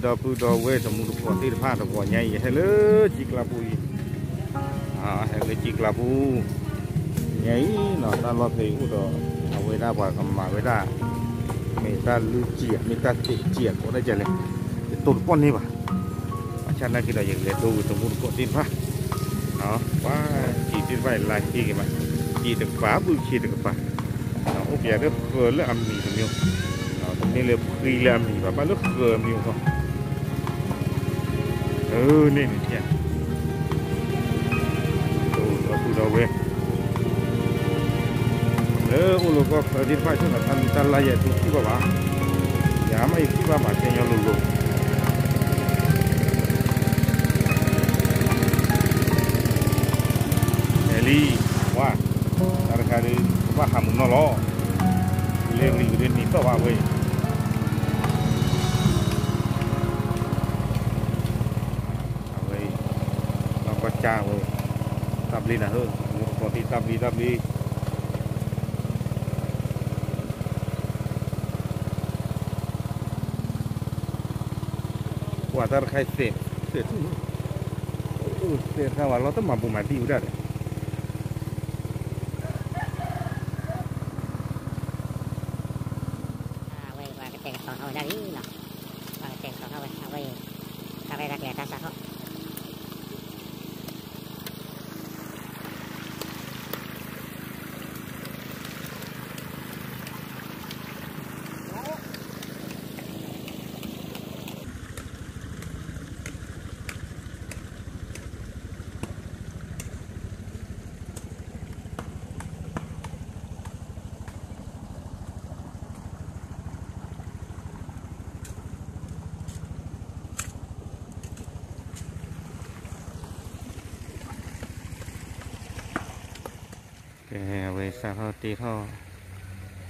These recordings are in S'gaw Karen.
ဒီပုၢ်ဒီဝဲၢ်တံၤသကိးသ့ၣ်တဖၣ် တဂီၤညါအံၤ ဟဲလၢကံကျါပူၤအံၤ, ဟဲလၢကံကျါပူၤ ညါအံၤနီၤ တၢ်လီၢ်ဖဲအံၤအိၣ်ဒီး အဝဲဒၣ်ပှၤကမၤဝဲဒၣ် မ့ၢ်တၢ်လုၢ်စံာ် မ့ၢ်တၢ်တဲာ်စံာ် ကိးဒၣ်ကလဲၣ် တတိၢ်တပီၢ်န့ၢ်ဘၣ်. ဘၣ်ဆၣ်နာ်က့ဒီး ယလဲၤဒိဝဲတံၤသကိးသ့ၣ်တဖၣ် ပှၤစံာ်သ့ၣ်တဖၣ် ယလါဟ့က့ၤမး စံာ်တကပၤ ဘုခ့တကပၤ အိၣ်ပယၤလၢဃၢၤလၢအမံၤတမံၤ, တမ့ၢ်လၢဖှံလၢအမံၤဘၣ် ဘၣ်လၢဃၢၤမံၤအဃိ, န့ၣ်န့ၣ် ဒီပုၢ်ဒီဝဲၢ် လၢအိၣ်လၢကီၢ်ချၢသ့ၣ်တဖၣ် ဆိကမိၣ်တၢ်လုၢ်တၢ်လၢ် ယဲတထံၣ်ဘၣ်ဘၣ်, ယၤမ့ၢ်ယထံၣ်ဘၣ်ဘၣ် ကဲညီလိၤလိၤ အဲလံ, ဝါ, တၢ်တခါဒီး ကဘၣ်ဟးမုာ်နီၢ်လီၤ, လၢလံၤကဒုးနံၤသီၣ်ဘၣ်ဝဲ, အဝဲ, ဘၣ်ကွၢ်ကၢ်ဝဲ, တၢ်ဘျ့နၤဧၢ, မူတကိးသ့ၣ်တၢ်ဘျ့တၢ်ဘျ့ ကွၢ်တၢ်တခါအံၤသဲး, သဲးထူၣ်, သဲးတခါဝဲ လီၤတမၤပူၤမၤဒံၣ်ဝဲဒၣ်ဒီး အဝဲပှၤကတဲာ်ကတီၤထီၣ်ဝဲဒၣ်လံနီၤ, ပှၤကတဲာ်ကတီၤထီၣ်ဝဲ အဝဲအံၤ, တၢ်ရဲၣ်တၢ်ကျဲၤတၢ်စးထီၣ် ကဲ အဝဲစးထီၣ်တ့ထီၣ်,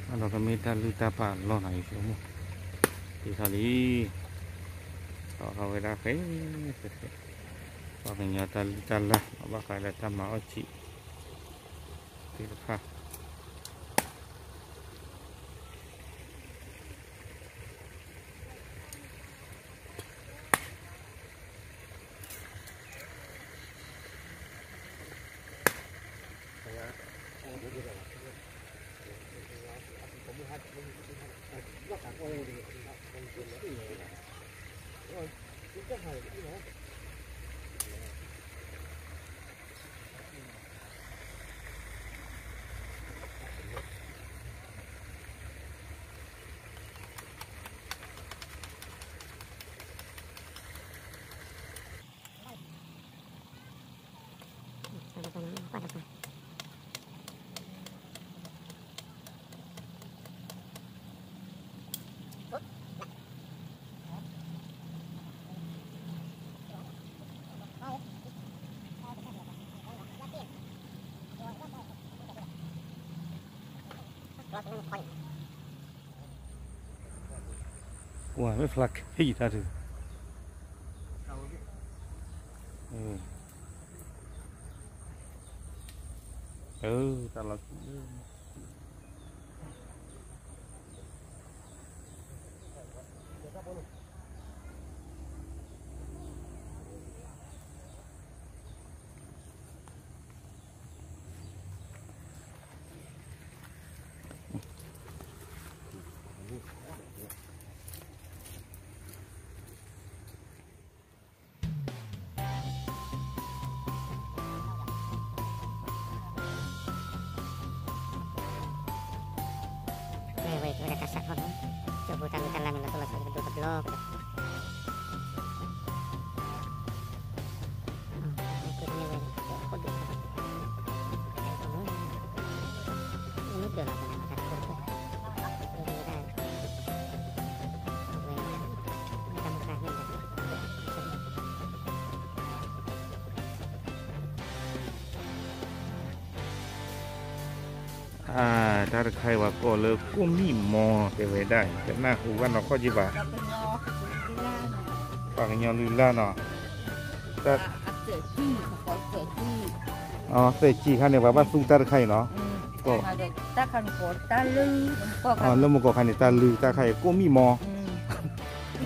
အဒီးကမ့ၢ်တၢ်လုၢ်တၢ်ပာ်အလီၢ်နီၤ ယဆိကမိၣ်, တ့ထီၣ်လံ, တီထီၣ်ဝဲဒၣ်ဖဲ, ဖဲဖဲ, ပှၤကညီတၢ်လုၢ်တၢ်လၢ် ဘၣ်ဃးဒီးတၢ်မၤအီၣ်ဆံး သ့ၣ်တဖၣ် ပှၤမ့ၢ်ဖျါခံတၢ်ဒုး, တၢ်လီၢ်ခံလၢ မ့ၢ်ဝဲကဲဝဲဒၣ်တၢ်စးထီၣ်လီၤ, ကၠိဖိတၢ်မ့ၢ်တၢ်လၢမ့ၢ်လီၤတိၢ်လီၤဆီကဒိၣ်တဘျီကဒီး တၢ်တခါအံၤ ပှၤကိးလၢကိၣ်မံၣ်မီ တဲဝဲဒၣ် တနၢ်ဟူဘၣ်နီၢ်ကီၢ်က့ဘၣ်, ပှၤကညီလုၢ်လၢ်နီၤ, သဲးစံာ်ခါန့ၣ် ပှၤဘၣ်သူတၢ်တခါအံၤနီၤ, လၢမုၢ်ကီၢ်ခါန့ၣ် တၢ်လုၢ် တၢ်ခါအံၤ ကိၣ်မံၣ်မီ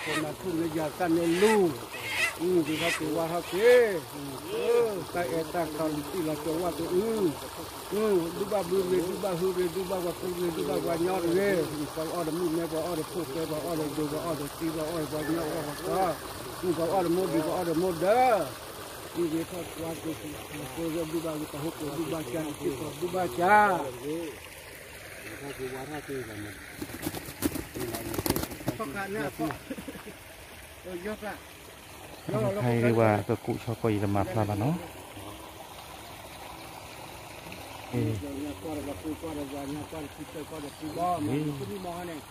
မၤထူၣ်မၤယွၤတၢ်န့ၢ်လူၤ, ဒုးထီၣ်က့ၤဝါထီၣ်က့ၤ, တၢ်အဲၣ်တၢ်ခီလံၤတံၢ်လီၤကၠီၤဝါတအု, ဒုၣ်ဘၣ်ဘုရ့ၣ် ဒုၣ်ဘၣ်ဟုရ့ၣ် ဒုၣ်ဘၣ်ပှၤကူရ့ၣ် ဒုၣ်ဘၣ်ပှၤညီတဂ့ၤ, ပှၤအီၣ်ဒီးမုၣ်မဲ ပှၤအီၣ်ဒီးဖိၣ်ဃဲ ပှၤအီၣ်ဒီးဒိၣ် ပှၤအီၣ်ဒီးသံ ပှၤအီၣ်ဒီးပှၤညီအီၣ်ပှၤကီ, ပှၤအီၣ်ဒီးမိၢ်ဒံး ပှၤအီၣ်ဒီးမိၢ်ဒၢ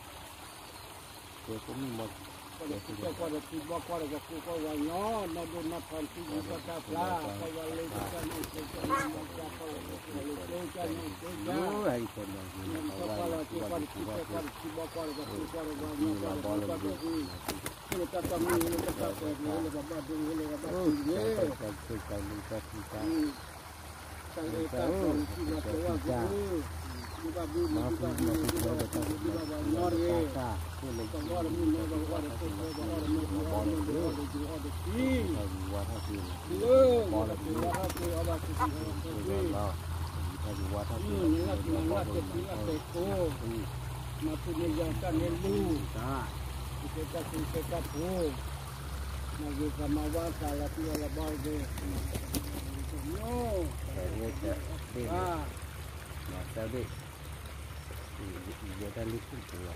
း, ဒုးထီၣ်က့ၤဝါထီၣ်က့ၤ ဒုၣ်ဘၣ်ကစၢ် ဒုၣ်ဘၣ်ကစၢ် ဟဲဝဲကကူးဆီကွၢ်အံၤတမၤဖျါဘၣ်နီၤ. မၤထူၣ်မၤယွၤတၢ်န့ၢ်လူၤ, ကဲတၢ်ဃူကဲတၢ်ဖိး, မၤဂ့ၤသးမၤဝါသးလီၤတံၢ်လီၤဘီတဂ့ၤ, တၢ်ဒ့ၣ်, ယဲတၢ်လံၢ်ခိၣ်တဝဲ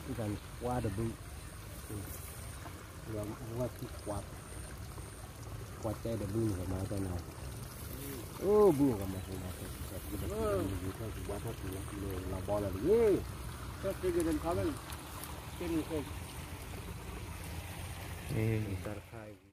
ကွၢ်တဘု, ဝဲခံကွၢ်, ကွၢ်တဲတဘုန့ၣ်ကမၤတၢ်နၤ, အိၣ်ဘုကမၤတၢ်နၤ, ဘၣ်ထီၣ်ပူၤလီၤ, လီၤဘီလီၤတဂ့ၤ, တၢ်သ့ၣ်ဂ့ၤဒၣ်ခါလၢ, တၢ်တခါ